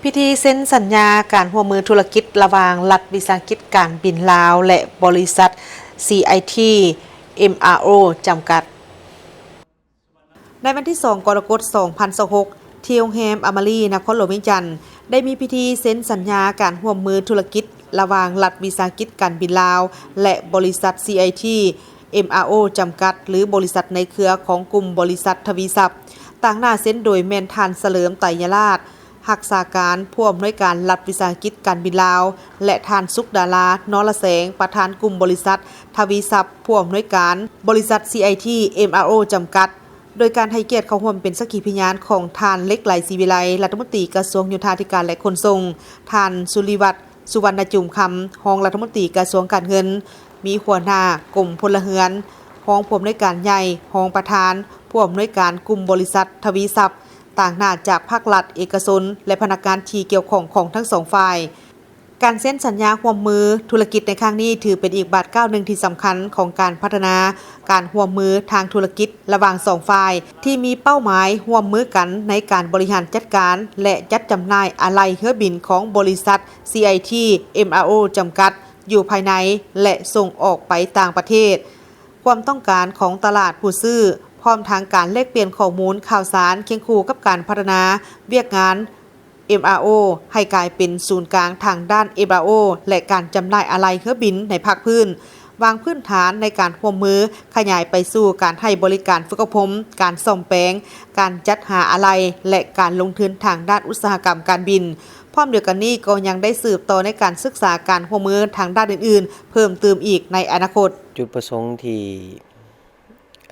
ພິທີເຊັນສັນຍາການຮ່ວມມືທຸລະກິດລະຫວ່າງລັດວິສາຫະກິດການບິນລາວ ແລະ ບໍລິສັດ ຊີໄອທີ ເອັມອາໂອ ຈຳກັດ. ໃນວັນທີສອງ ກໍລະກົດ ສອງພັນຊາວຫົກ ທີ່ໂຮງແຮມອາມາຣີ ນະຄອນຫຼວງວຽງຈັນ ໄດ້ມີພິທີເຊັນສັນຍາການຮ່ວມມືທຸລະກິດລະຫວ່າງລັດວິສາຫະກິດການບິນລາວ ແລະ ບໍລິສັດ ຊີໄອທີ ເອັມອາໂອ ຈຳກັດ ຫຼື ບໍລິສັດໃນເຄືອຂອງກຸ່ມບໍລິສັດທະວີຊັບ, ຕາງໜ້າເຊັນໂດຍແມ່ນທ່ານ ສະເຫຼີມ ໄຕຍະລາດ ຮັກສາການຜູ້ອຳນວຍການລັດວິສາຫະກິດການບິນລາວ ແລະ ທ່ານ ສຸກດາລາ ນໍລະແສງ ປະທານກຸ່ມບໍລິສັດທະວີຊັບ ຜູ້ອຳນວຍການບໍລິສັດ ຊີໄອທີ ເອັມອາໂອ ຈຳກັດ ໂດຍການໃຫ້ກຽດເຂົ້າຮ່ວມເປັນສັກຂີພະຍານຂອງທ່ານ ເລັກໄລ ສີວິໄລ ລັດຖະມົນຕີກະຊວງໂຍທາທິການ ແລະ ຂົນສົ່ງ, ທ່ານ ສຸລິວັດ ສຸວັນນະຈູມຄຳ ຮອງລັດຖະມົນຕີກະຊວງການເງິນ, ມີຫົວໜ້າກົມພົນລະເຮືອນ, ຮອງຜູ້ອຳນວຍການໃຫຍ່, ຮອງປະທານ, ຜູ້ອຳນວຍການກຸ່ມບໍລິສັດທະວີຊັບ, ຕາງໜ້າຈາກພາກລັດ, ເອກະຊົນ ແລະ ພະນັກງານທີ່ກ່ຽວຂ້ອງຂອງທັງສອງຝ່າຍ. ການເຊັນສັນຍາຮ່ວມມືທຸລະກິດໃນຄັ້ງນີ້ ຖືເປັນອີກບາດກ້າວໜຶ່ງທີ່ສຳຄັນຂອງການພັດທະນາການຮ່ວມມືທາງທຸລະກິດລະຫວ່າງສອງຝ່າຍ ທີ່ມີເປົ້າໝາຍຮ່ວມມືກັນໃນການບໍລິຫານຈັດການ ແລະ ຈັດຈຳໜ່າຍອາໄຫຼ່ເຮືອບິນຂອງບໍລິສັດ ຊີໄອທີ ເອັມອາໂອ ຈຳກັດ ຢູ່ພາຍໃນ ແລະ ສົ່ງອອກໄປຕ່າງປະເທດ, ຄວາມຕ້ອງການຂອງຕະຫຼາດຜູ້ຊື້, ພ້ອມທັງການແລກປ່ຽນຂໍ້ມູນຂ່າວສານຄຽງຄູ່ກັບການພັດທະນາວຽກງານ ເອັມອາໂອ ໃຫ້ກາຍເປັນສູນກາງທາງດ້ານ ເອັມອາໂອ ແລະ ການຈຳໜ່າຍອາໄຫຼ່ເຮືອບິນໃນພາກພື້ນ, ວາງພື້ນຖານໃນການຮ່ວມມືຂະຫຍາຍໄປສູ່ການໃຫ້ບໍລິການຝຶກອົບຮົມ, ການສ້ອມແປງ, ການຈັດຫາອາໄຫຼ່ ແລະ ການລົງທຶນທາງດ້ານອຸດສາຫະກຳການບິນ. ພ້ອມດຽວກັນນີ້ກໍຍັງໄດ້ສືບຕໍ່ໃນການສຶກສາການຮ່ວມມືທາງດ້ານອື່ນໆເພີ່ມຕື່ມອີກໃນອະນາຄົດ. ຈຸດປະສົງທີ່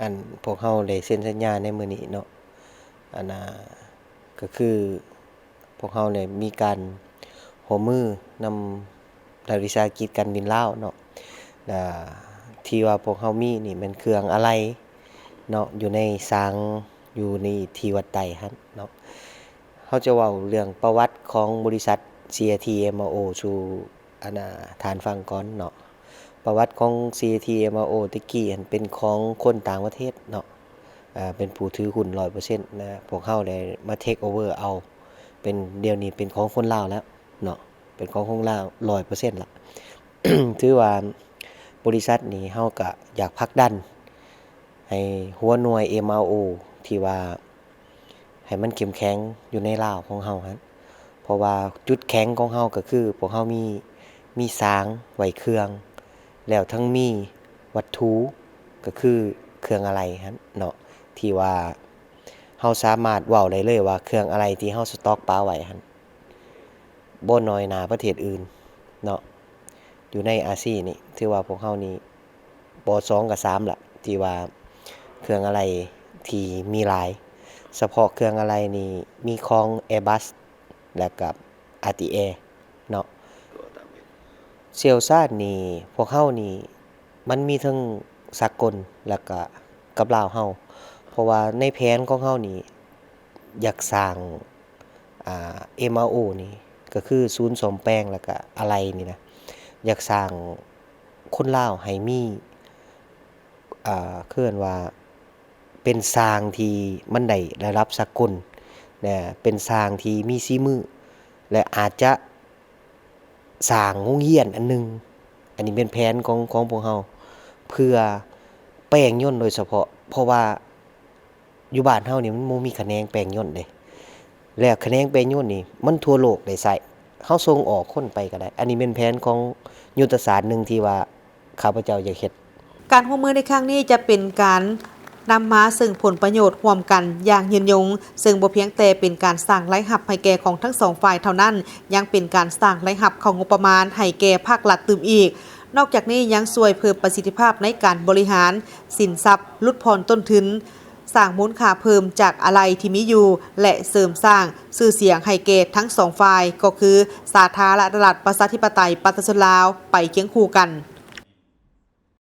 ອັນ ພວກເຮົາໄດ້ເຊັນສັນຍາໃນມື້ນີ້ເນາະ ອັນ ອ່າ ກໍຄື ພວກເຮົາໄດ້ມີການຮ່ວມມືນຳລັດວິສາຫະກິດການບິນລາວເນາະ ແລະ ທີ່ວ່າພວກເຮົາມີນີ້ແມ່ນເຄື່ອງອາໄຫຼ່ເນາະ ຢູ່ໃນສາງ ຢູ່ໃນທີ່ວັດໄຕຫັ້ນເນາະ. ເຮົາຈະເວົ້າເລື່ອງປະຫວັດຂອງບໍລິສັດ ຊີໄອທີ ເອັມອາໂອ ສູ່ ອັນ ອ່າ ທ່ານຟັງກ່ອນເນາະ. ປະຫວັດຂອງ ຊີໄອທີ ເອັມອາໂອ ແຕ່ກີ້ຫັ້ນເປັນຂອງຄົນຕ່າງປະເທດເນາະ ເປັນຜູ້ຖືຫຸ້ນຮ້ອຍເປີເຊັນນະ ພວກເຮົາໄດ້ມາ take over ເອົາ ເປັນ ດຽວນີ້ເປັນຂອງຄົນລາວແລ້ວເນາະ ເປັນຂອງຄົນລາວຮ້ອຍເປີເຊັນລະ. ຖືວ່າບໍລິສັດນີ້ເຮົາກະຢາກຜັກດັນໃຫ້ຫົວໜ່ວຍ ເອັມອາໂອ ທີ່ວ່າ ໃຫ້ມັນເຂັ້ມແຂງຢູ່ໃນລາວຂອງເຮົາຫັ້ນ ເພາະວ່າຈຸດແຂງຂອງເຮົາກໍຄືພວກເຮົາມີ ມີສາງໄວ້ເຄື່ອງ ແລ້ວທັງມີວັດຖຸກໍຄືເຄື່ອງອາໄຫຼ່ຫັ້ນເນາະ ທີ່ວ່າເຮົາສາມາດເວົ້າໄດ້ເລີຍວ່າເຄື່ອງອາໄຫຼ່ທີ່ເຮົາສະຕັອກປະໄວ້ຫັ້ນ ບໍ່ນ້ອຍໜ້າປະເທດອື່ນເນາະ ຢູ່ໃນອາຊີນີ້ ຖືວ່າພວກເຮົານີ້ບໍ່ສອງກໍສາມລະ ທີ່ວ່າເຄື່ອງອາໄຫຼ່ທີ່ມີຫຼາຍ ສະເພາະເຄື່ອງອາໄຫຼ່ນີ້ມີຂອງ Airbus ແລ້ວກໍ RTAir ເນາະ. ຊ່ຽວຊານນີ້ ພວກເຮົານີ້ ມັນມີເທິງສາກົນ ແລ້ວກະກັບລາວເຮົາ ເພາະວ່າໃນແຜນຂອງເຮົານີ້ ຢາກສ້າງ ອ່າ ເອັມອາໂອ ນີ້ ກໍຄືສູນສ້ອມແປງ ແລ້ວກະອາໄຫຼ່ນີ້ນະ ຢາກສ້າງຄົນລາວໃຫ້ມີ ອ່າ ເອີ້ນວ່າ ເປັນຊ່າງທີ່ມັນໄດ້ລະດັບສາກົນນະ ເປັນຊ່າງທີ່ມີສີມື ແລະ ອາດຈະ ສ້າງໂຮງຮຽນອັນໜຶ່ງ ອັນນີ້ແມ່ນແຜນຂອງ ຂອງພວກເຮົາ ເພື່ອແປງຍົນໂດຍສະເພາະ ເພາະວ່າຢູ່ບ້ານເຮົານີ້ມັນບໍ່ມີຂະແໜງແປງຍົນເດ້ ແລ້ວຂະແໜງແປງຍົນນີ້ມັນທົ່ວໂລກໄດ້ໃຊ້ ເຮົາສົ່ງອອກຄົນໄປກໍໄດ້ ອັນນີ້ແມ່ນແຜນຂອງຍຸດທະສາດໜຶ່ງທີ່ວ່າ ຂ້າພະເຈົ້າຢາກເຮັດ. ການຮ່ວມມືໃນຄັ້ງນີ້ຈະເປັນການນຳມາເຊິ່ງຜົນປະໂຫຍດຮ່ວມກັນຢ່າງຍືນຍົງ, ເຊິ່ງບໍ່ພຽງແຕ່ເປັນການສ້າງລາຍຮັບໃຫ້ແກ່ຂອງທັງສອງຝ່າຍເທົ່ານັ້ນ, ຍັງເປັນການສ້າງລາຍຮັບເຂົ້າງົບປະມານໃຫ້ແກ່ພາກລັດຕື່ມອີກ. ນອກຈາກນີ້ຍັງຊ່ວຍເພີ່ມປະສິດທິພາບໃນການບໍລິຫານສິນຊັບ, ຫຼຸດຜ່ອນຕົ້ນທຶນ, ສ້າງມູນຄ່າເພີ່ມຈາກອາໄຫຼ່ທີ່ມີຢູ່ ແລະ ເສີມສ້າງຊື່ສຽງໃຫ້ແກ່ທັງສອງຝ່າຍ ກໍຄືສາທາລະນະລັດ ປະຊາທິປະໄຕ ປະຊາຊົນລາວ ໄປຄຽງຄູ່ກັນ.